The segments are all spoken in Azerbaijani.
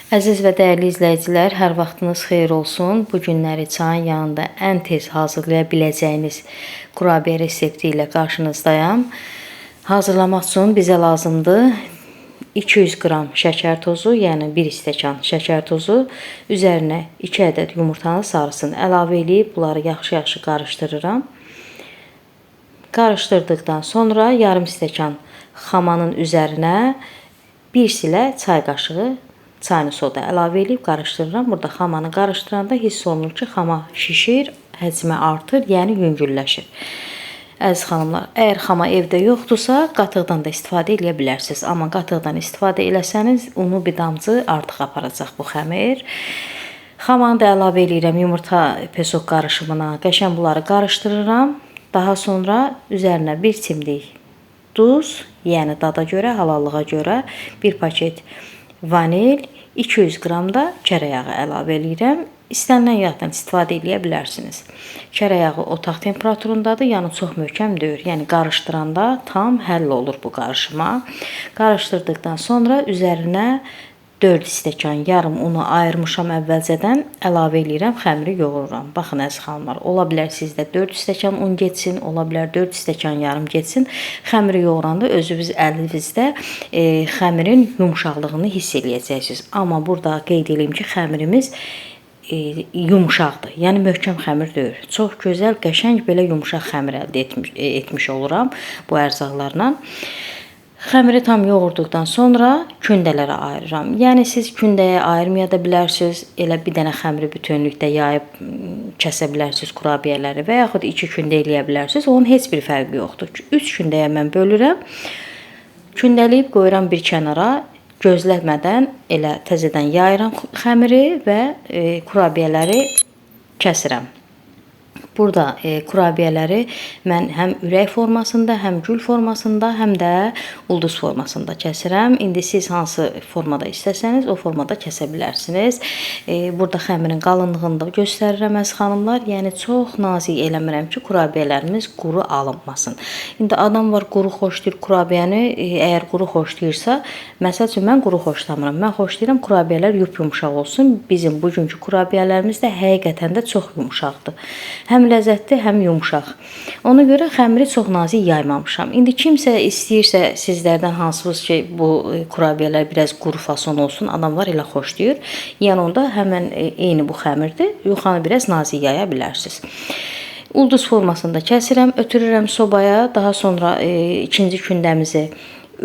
Əziz və dəyərli izləyicilər, hər vaxtınız xeyir olsun. Bu günləri çayın yanında ən tez hazırlaya biləcəyiniz kurabiyə resepti ilə qarşınızdayam. Hazırlamaq üçün bizə lazımdır 200 qram şəkər tozu, yəni 1 stəkan şəkər tozu, üzərinə 2 ədəd yumurtanın sarısını əlavə eləyib bunları yaxşı-yaxşı qarışdırıram. Qarışdırdıqdan sonra yarım stəkan xamanın üzərinə 1 silə çay qaşığı çayını soda əlavə eləyib qarışdırıram. Burada xamanı qarışdıranda hiss olunur ki, xama şişir, həcmi artır, yəni yüngülləşir. Əziz xanımlar, əgər xama evdə yoxdursa, qatıqdan da istifadə eləyə bilərsiniz. Amma qatıqdan istifadə eləsəniz, unu bir damcı artıq aparacaq bu xəmir. Xamanı da əlavə eləyirəm yumurta pesok qarışımına. Qəşəng bunları qarışdırıram. Daha sonra üzərinə bir çimdik duz, yəni dada görə, halallığa görə bir paket vanil, 200 qram da kərə yağı əlavə eləyirəm. İstənilən yağdan istifadə eləyə bilərsiniz. Kərə yağı otaq temperaturundadır, yəni çox möhkəm deyil. Yəni qarışdıranda tam həll olur bu qarışıma. Qarışdırdıqdan sonra üzərinə 4 stəkan yarım unu ayırmışam əvvəlcədən, əlavə eləyirəm, xəmiri yoğururam. Baxın əziz xanımlar, ola bilər sizdə 4 stəkan un getsin, ola bilər 4 stəkan yarım getsin. Xəmiri yoğuranda özünüz əlinizdə xəmirin yumşaqlığını hiss eləyəcəksiniz. Amma burada qeyd eləyim ki, xəmirimiz yumşaqdır. Yəni möhkəm xəmir deyil. Çox gözəl, qəşəng belə yumşaq xəmir əldə etmiş oluram bu ərzaqlarla. Xəmiri tam yoğurduqdan sonra kündələrə ayırıram. Yəni siz kündəyə ayırmaya da bilərsiniz, elə bir dənə xəmiri bütünlükdə yayıb kəsə bilərsiniz kurabiyələri və yaxud 2 kündə eləyə bilərsiniz. Onun heç bir fərqi yoxdur. 3 kündəyə mən bölürəm. Kündələyib qoyuram bir kənara. Gözləmədən elə təzədən yayıram xəmiri və kurabiyələri kəsirəm. Burada kurabiyələri mən həm ürək formasında, həm gül formasında, həm də ulduz formasında kəsirəm. İndi siz hansı formada istəsəniz, o formada kəsə bilərsiniz. Burada xəmirin qalınlığını da göstərirəm əziz xanımlar. Yəni çox nazik eləmirəm ki, kurabiyələrimiz quru alınmasın. İndi adam var quru xoşlayır kurabiyəni. Əgər quru xoşlayırsa, məsəl üçün mən quru xoşlamıram. Mən xoşlayıram kurabiyələr yup-yumşaq olsun. Bizim bugünkü kurabiyələrimiz də həqiqətən də çox yumşaqdır. Həm ləzzətli, həm yumşaq. Ona görə xəmiri çox nazik yaymamışam. İndi kimsə istəyirsə sizlərdən hansınız ki, bu kurabiyələr biraz quru fason olsun, adamlar elə xoşlayır. Yəni onda həmən eyni bu xəmirdir. Yuxanı biraz nazik yaya bilərsiniz. Ulduz formasında kəsirəm, ötürürəm sobaya. Daha sonra ikinci kündəmizi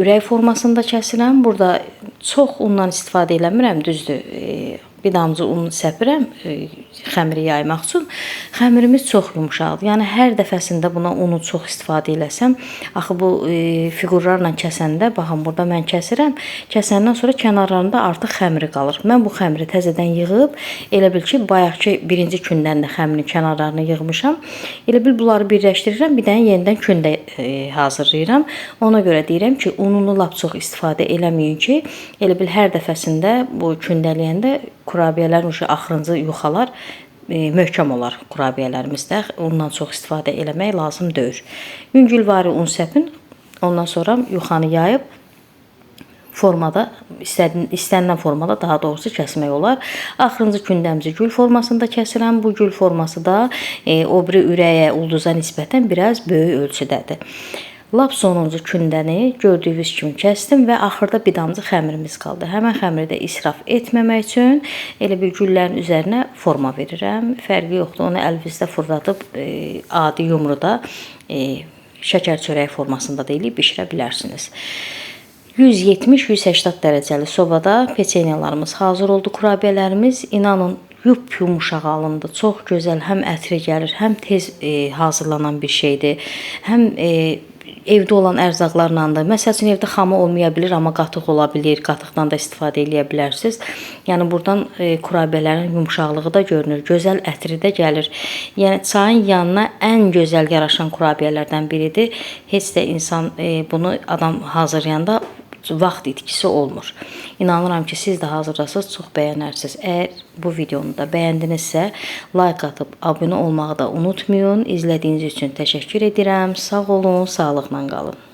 ürək formasında kəsirəm. Burada çox undan istifadə eləmirəm, düzdür. Bir damcı un səpirəm xəmiri yaymaq üçün. Xəmirimiz çox yumşaqdır. Yəni hər dəfəsində buna unu çox istifadə eləsəm, axı bu fiqurlarla kəsəndə, baxın burada mən kəsirəm. Kəsəndən sonra kənarlarında artıq xəmiri qalır. Mən bu xəmiri təzədən yığıb, elə bil ki, bayaqki birinci kündən də xəmirin kənarlarını yığmışam. Elə bil bunları birləşdirirəm, bir dənə yenidən kündə hazırlayıram. Ona görə deyirəm ki, ununu lap çox istifadə eləməyin ki, elə bil hər dəfəsində bu kündələyəndə kurabiyələrin axırıncı yuxalar möhkəm olar kurabiyələrimizdə. Ondan çox istifadə eləmək lazım deyil. Yüngülvari un səpin, ondan sonra yuxanı yayıb formada, istənilən formada daha doğrusu kəsmək olar. Axırıncı kündəmizi gül formasında kəsirəm. Bu gül forması da o biri ürəyə, ulduza nisbətən biraz böyük ölçüdədir. Lap sonuncu kündəni gördüyünüz kimi kəsdim və axırda bir damcı xəmirimiz qaldı. Həmən xəmiri də israf etməmək üçün elə bir güllərin üzərinə forma verirəm. Fərqi yoxdur, onu əlinizdə fırladıb adi yumruda şəkər çörəyi formasında da eləyib bişirə bilərsiniz. 170-180 dərəcəli sobada peçenyalarımız hazır oldu. Kurabiyələrimiz inanın yup-yumuşaq alındı. Çox gözəl, həm ətri gəlir, həm tez hazırlanan bir şeydir. Həm evdə olan ərzaqlarla da. Məsəl üçün evdə xama olmaya bilər, amma qatıq ola bilər. Qatıqdan da istifadə eləyə bilərsiniz. Yəni buradan kurabiyələrin yumşaqlığı da görünür, gözəl ətri də gəlir. Yəni çayın yanına ən gözəl yaraşan kurabiyələrdən biridir. Heç də insan bunu adam hazırlayanda vaxt itkisi olmur. İnanıram ki, siz də hazırlasaz çox bəyənərsiniz. Əgər bu videonu da bəyəndinizsə, like atıb abunə olmağı da unutmayın. İzlədiyiniz üçün təşəkkür edirəm. Sağ olun, sağlıqla qalın.